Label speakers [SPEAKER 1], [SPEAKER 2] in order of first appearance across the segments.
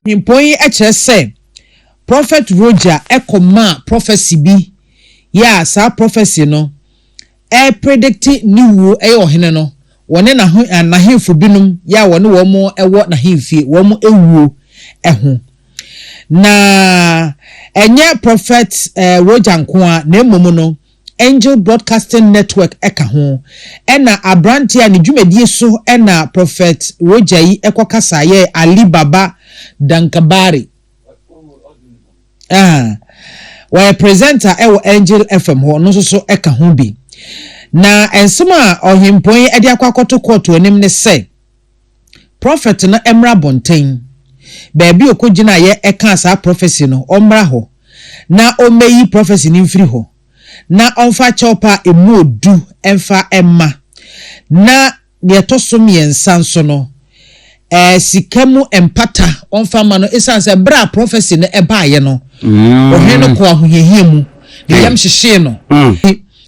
[SPEAKER 1] Ɔhempɔn yi kyerɛ sɛ Prophet Roger kɔmaa prophecy bi yɛ a saa prophecy no ɛrepredicte ne wuo ɛyɛ ɔhene no wɔne n'ahemfo binom yɛ a wɔne wɔn wɔ n'ahemfie wɔn wuo ho. Na ɛnyɛ Prophet Roger nko ara na mmom no Angel Broadcasting Network ka ho. Ɛna aberanteɛ a ne dwumadie so na Prophet Roger yi kɔ kasaeɛ Ali Baba Dankabari. Ah, wɔyɛ presenter wɔ Angel FM hɔ, ɔno nso so ka ho bi. Na nsɛm a ɔhempɔn yi de akɔ akɔto kɔɔto anim ne sɛ, Prophet no mmra abɔnten, baabi a ɔkɔgyinaeɛ kaa saa prophecy no, ɔmmra hɔ na ɔmmɛyi prophecy no mfiri hɔ, na ɔmfa kyɛwpa a ɛmu ɔdu mfa mma. Na deɛ ɛtɔ so mmiɛnsa nso no, ɛɛ sika mu mpata ɔmfa mma no, ɛsiane sɛ berɛ a prophecy no ɛbaeɛ no, ɔhene no kɔɔ ahohiahia mu, ne yam hyehyee no.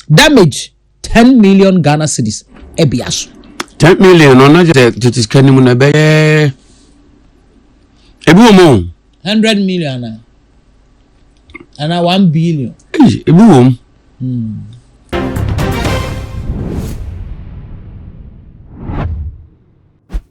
[SPEAKER 1] Damage 10 million Ghana cedis ɛbea so.
[SPEAKER 2] 10 million no na kyerɛ tete sika no mu na ɛbɛyɛ ebi wɔ mu o.
[SPEAKER 1] 100 million ana ana 1 billion.
[SPEAKER 2] Ebi wɔ mu.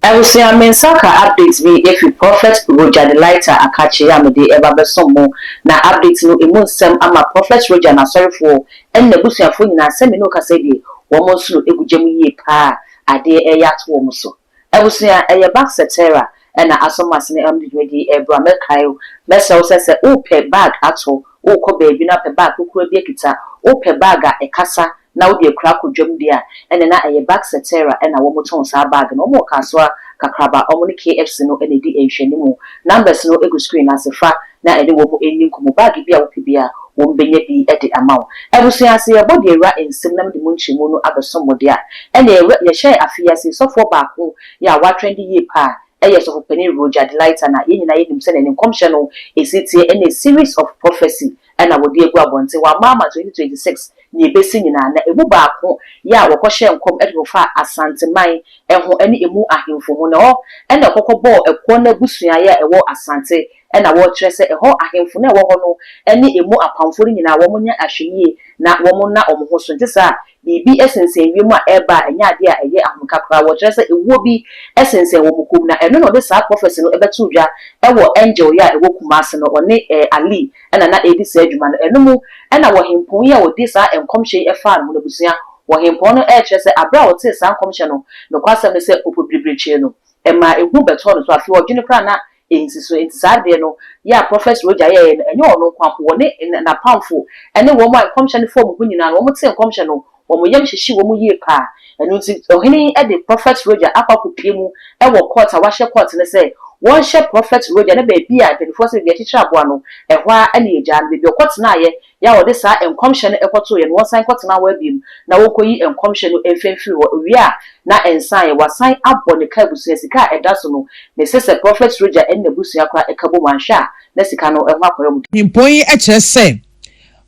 [SPEAKER 3] Abusua me nsa ka update bi efi Prophet Roger de Lighter Akakye a mede ɛba bɛsom mo na update no emu nsɛm ama Prophet Roger n'asɔrefoɔ ɛne n'abusuafoɔ nyinaa sɛ me ne wo kasa yi deɛ wɔn nsono egu gya mu yie paa adeɛ ɛreyɛ ato wɔn so. Abusua ɛyɛ Baxetera ɛna asɔ m'asene ɛna mede dwumadie yi ɛrebrɛ wo a mɛkae wo mɛsrɛ wo sɛ sɛ wopɛ bag ato wokɔ baabi na wopɛ bag kokora bi akita wopɛ bag a ɛkasa na wode akura akɔ dwam deɛ a, ɛnneɛ na ɛyɛ Baxetera na wɔtɔn saa bag no. Wɔwɔ Kasoa, Kakraba, wɔn ne KFC no na ɛdi nhwɛanimu. Numbers no gu screen no ase, fa na ɛne wɔn nni nkɔmmɔ. Bag bi a wopɛ biara, wɔbɛnya bi de ama wo. Abusua, sɛ yɛbɔ deɛ awura nsam na mede mu nkyerɛmu no abɛsom mo deɛ a, ɛnneɛ yɛhyɛɛ afe yi ase, sɔfoɔ baako yɛ a watrɛnde yie paa yɛ Sɔfopanin Roger Delighter na yɛn nyinaa yɛnim sɛdeɛ ne nkɔmhyɛ no si teɛ ɛne series of prophecy na wɔde agu abɔnten. Wɔama ama 2026 nea ɛbɛsi nyinaa na ɛmu baako yɛ a wɔkɔhyɛɛ nkɔm de kɔfaa Asanteman ho ne ɛmu ahemfo ho na ɛhɔ na ɛkɔkɔbɔɔ ɛkoɔ no abusuaeɛ a ɛwɔ Asante na wɔrekyerɛ sɛ ɛhɔ ahemfo no a ɛwɔ hɔ no ne ɛmu apamfoɔ no nyinaa wɔnyɛ ahwɛyie na wɔnna wɔn ho so nte saa a Biribi sensɛn wiem a ɛreba a ɛnyɛ adeɛ a ɛyɛ ahomeka koraa. Wɔkyerɛ sɛ ewuo bi sensɛn wɔn kɔn mu na ɛno na ɔde saa prophecy no bɛtoo dwa wɔ Angel yi a ɛwɔ Kumasi no, ɔne Ali na na ɛredi saa adwuma no. Ɛno mu na ɔhempɔn yi a ɔdi saa nkɔmhyɛ yi faa ne ho no abusua. Ɔhempɔn no rekyerɛ sɛ aberɛ a ɔtee saa nkɔmhyɛ no, nokwasɛm ne sɛ popobirebire no, ɛmaa ehu bɛtɔɔ no so. Afei ɔdwene koraa na ɛnsi so. Enti saa adeɛ no yɛ a Prophet Roger yɛeɛ no, ɛnyɛ ɔno nko ara mpo, wɔne n'apamfo ne wɔn a nkɔmhyɛ no faa wɔn ho nyinaa no, wɔtee nkɔmhyɛ no, wɔn yam hyehyee wɔn yie paa. Ɛno nti, ɔhene yi de Prophet Roger akɔ akɔpue mu wɔ court a wɔahyɛ court no sɛ wɔnhyɛ Prophet Roger na baabi a mpanimfoɔ sɛ baabi a yɛkyekyere aboa no, ɛhɔ ara na yɛgyaa no. Baabi a ɔkɔtenaeɛ Yɛ a wɔde saa nkɔmhyɛ no kɔtoeɛ no, wɔnsan nkɔtena hɔ bio na wɔnkɔyi nkɔmhyɛ no mfa mfiri hɔ. Owie a, na ɛnsaeɛ. Wɔasan abɔ ne ka abusua. Sika a ɛda so no, mese sɛ Prophet Roger ne n'abusua koraa ka bom anhwɛ a, na sika no ho akɔyɛ wɔn den.
[SPEAKER 1] Mpɔn yi kyerɛ sɛ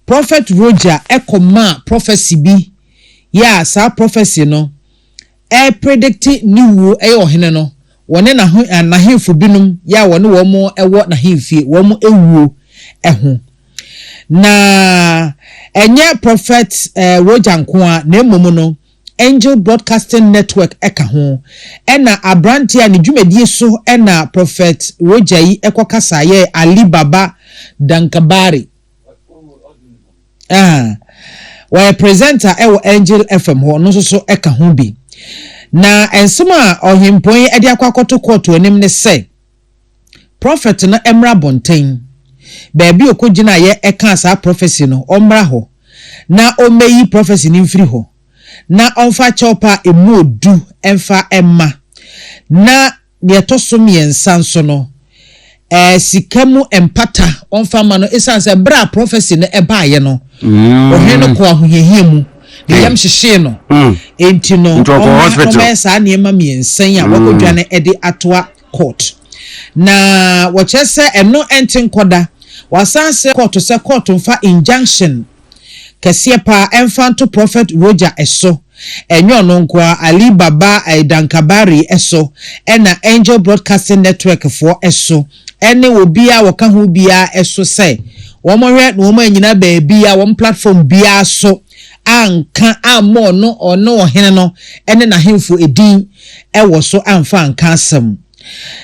[SPEAKER 1] Prophet Roger kɔmaa prophecy bi yɛ a saa prophecy no ɛrepredicte ne wuo ɛyɛ ɔhene no wɔne n'ahemfo binom yɛ a wɔne wɔn wɔ n'ahemfie wɔn wuo ho. Na ɛnyɛ Prophet Roger nko ara, na mmom no, Angel Broadcasting Network ka ho. Ɛna aberanteɛ a ne dwumadie so na Prophet Roger yi kɔkasaeɛ, Ali Baba Dankabari. Ah, wɔyɛ presenter wɔ Angel FM hɔ, ɔno nso so ka ho bi. Na nsɛm a ɔhempɔn yi de akɔ akɔto kɔɔto anim ne sɛ, Prophet no mmra abɔnten, baabi a ɔkɔgyinaeɛ kaa saa prophecy no, ɔmmra hɔ na ɔmmɛyi prophecy no mfiri hɔ, na ɔmfa kyɛwpa a ɛmu ɔdu mfa mma. Na deɛ ɛtɔ so mmiɛnsa nso no, ɛɛ sika mu mpata ɔmfa mma no, ɛsiane sɛ berɛ a prophecy no ɛbaeɛ no, ɔhene no kɔɔ ahohiahia mu, ne yam hyehyee no, enti no ɔmma ɔmmɛyɛ saa nneɛma mmiɛnsa yi a wakɔdwane de atoa court. Na wɔkyerɛ sɛ ɛno nte nkɔda. Wɔasan srɛ kɔɔto sɛ kɔɔto mfa injunction kɛseɛ paa ɛmfa nto Prophet Roger so. Ɛnyɛ ɔno nko ara, Ali Baba Dankabari so, ɛna Angel Broadcasting Network foɔ so, ɛne obiara a wɔka ho biara so sɛ wɔhwɛ na wɔn annyina baabi a wɔn platform biara so anka ammɔ ɔno ɔno ɔhene no ne n'ahemfo edin wɔ so amfa anka asɛm.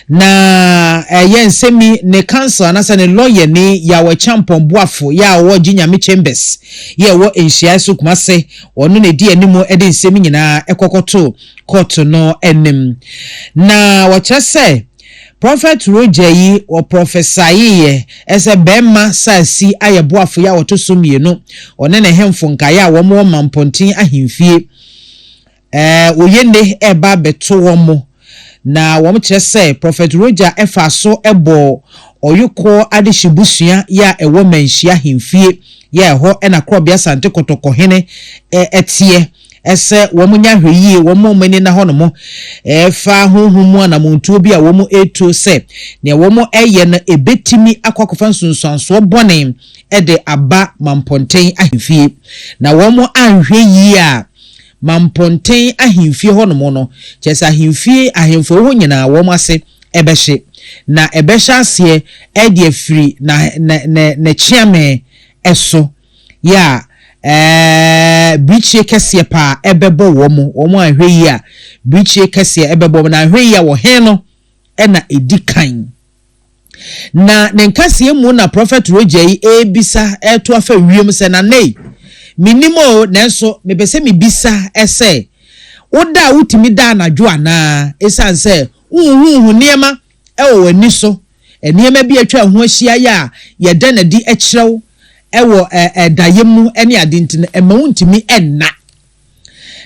[SPEAKER 1] Na ɛyɛ nsɛm yi ne counsel anaasɛ ne lawyer ni Yaw Acheampong Boafo yɛ a ɔwɔ Gye Nyame Chambers yɛ ɛwɔ Nhyiae so Kumase ɔno na ɛdi anim de nsɛm yi nyinaa ɛkɔkɔto court no anim. Na wɔkyerɛ sɛ Prophet Roger yi wɔprɔfɛsaeeɛ sɛ bɛrima Saasi ayɛ Boafo yɛ a ɔto so mmienu ɔne ne hemfo nkaeɛ a wɔn wɔ Mampɔnten ahemfie Ɛɛ, Oyende reba abɛto wɔn. Na wɔkyerɛ sɛ Prɔfɛt Roger faa so bɔɔ Ɔyokɔ adehye busua yɛ a ɛwɔ Manhyia ahemfie yɛ a ɛhɔ na Korɔbea Asante Kɔtɔkɔ hene teɛ sɛ wɔn nyɛ ahwɛyie, wɔn mma wɔn ani nna hɔnom fa honhom mu anamontuo bi a wɔn retuo sɛ nea wɔn reyɛ no ɛbɛtumi akɔ akɔfa nsunsuansoɔ bɔne de aba Mampɔnten ahemfie. Na wɔn anhwɛ yie a Mampɔnten ahemfie hɔnom no, kyerɛ sɛ ahemfie ahemfo ɛwɔ hɔ nyinaa wɔn ase bɛhye, na ɛbɛhyɛ aseɛ de afiri na na na n'akyeame so, yɛ a ɛɛ birikyie kɛseɛ paa ɛbɛbɔ wɔn, wɔn anhwɛ yie a birikyie kɛseɛ ɛbɛbɔ wɔn, na anhwɛ yie a ɔhene no na ɛdi kan. Na ne nkaseɛ mu na Prɔfɛt Roger yi rebisa reto afa wiem sɛ, Nanei, mennim o, nanso mepɛ sɛ mebisa sɛ, woda a wotumi da anadwo anaa? Esiane sɛ wonhuhu nneɛma wɔ w'ani so, nneɛma bi a atwa wo ho ahyia yɛ a yɛda no adi kyerɛ wo wɔ daeɛ mu ne ade nti no, ɛmma wontumi nna.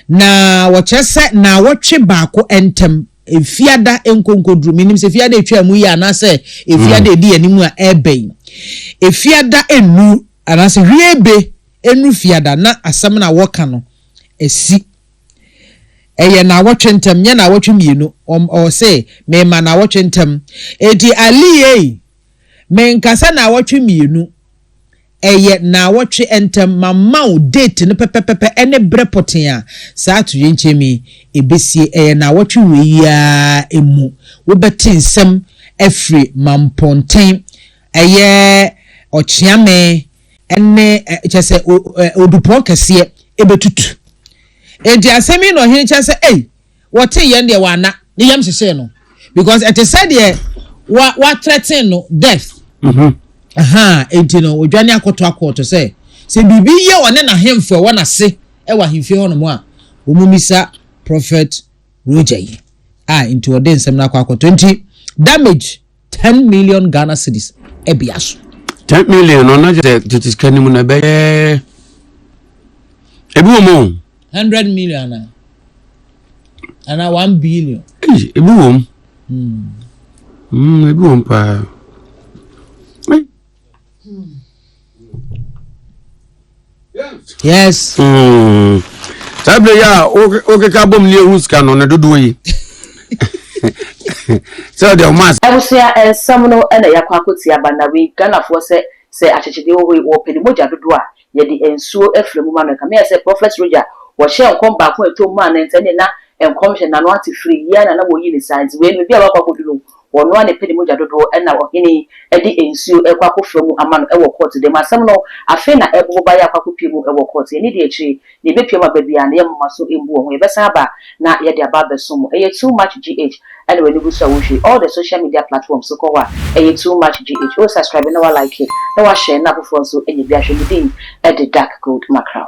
[SPEAKER 1] Na wɔkyerɛ sɛ naawɔtwe baako ntam, Efiada nkonkoduru, menim sɛ Efiada etwaa mu yi anaasɛ Efiada edi anim a ɛreba yi. Efiada nnuru anaasɛ hwiebe nnuru Fiada na asɛm no a wɔka no asi. Ɛyɛ naawɔtwe ntam, nyɛ naawɔtwe mmienu. Ɔse mema naawɔtwe ntam. Enti Ali ei, menkasa naawɔtwe mmienu. Ɛyɛ naawɔtwe ntam, mama wo date no pɛpɛpɛpɛ ɛne berɛ pɔtee a saa atoyerɛnkyɛm yi ɛbɛsie. Ɛyɛ naawɔtwe wei yi ara mu. Wobɛte nsɛm afiri Mampɔnten, ɛyɛ Ɔkyeame ne kyerɛ sɛ Odupɔn kɛseɛ ɛbɛtutu. Enti asɛm yi na ɔhene kyerɛ sɛ ei, Wɔtee yɛn deɛ wanna ne yam hyehyee no because ɛte sɛ deɛ wa wa threaten no death. Mm-hmm. Aha, enti no odwane akɔto akɔɔto sɛ sɛ biribi yɛ ɔne n'ahemfo ɛwɔ n'ase ɛwɔ ahemfie hɔnom a wɔn mmisa Prophet Roger yi a nti ɔde nsɛm no akɔ akɔto nti damage 10 million Ghana cedis ɛbea so.
[SPEAKER 2] 10 million no na kyerɛ tete sika no mu na ɛbɛyɛ ebi wɔ mu o.
[SPEAKER 1] 100 million ana ana 1 billion.
[SPEAKER 2] Eyi ebi wɔ mu. Ebi wɔ mu paa.
[SPEAKER 1] Yes.
[SPEAKER 2] Saa bere yi a wokeka bom ne ehu sika no ne dodoɔ yi sɛ ɔde ɔmo ase.
[SPEAKER 3] Abusua nsɛm no na yɛakɔ akɔtie aba na wei Ghanafoɔ sɛ sɛ akyekyedeɛ wɔ hɔ yi wɔpɛ ne mogya dodoɔ a yɛde nsuo fra mu ma no ɛkame ayɛ sɛ Prophet Roger wɔhyɛɛ nkɔm baako a ɛtɔ mu maa no nti ɛnneɛ na nkɔmhyɛ no n'ano ate firi yia na na wɔyi no saa nti wei no baabi a wakɔ akɔdu no Ɔno ara na ɛpɛ ne mogya dodoɔ na ɔhene yi de nsuo rekɔ akɔfra mu ama no wɔ kɔɔto dɛm. Asɛm no, afei na ɛrebobo ba yɛ akɔ akɔpue mu wɔ kɔɔto. Yɛnni deɛ akyire, deɛ ɛbɛpue mu aba biara no, yɛmma mo aso mmu wɔ ho. Yɛbɛsan aba na yɛde aba abɛsom mo. Ɛyɛ Too Much GH na w'ani gu so a wohwɛ yi. All the social media platforms so kɔ hɔ a, ɛyɛ Too Much GH. Wo subscribe na wa like na wa share na afoforɔ nso anya bi ahwɛ. Me din de Dark Gold Mackerel.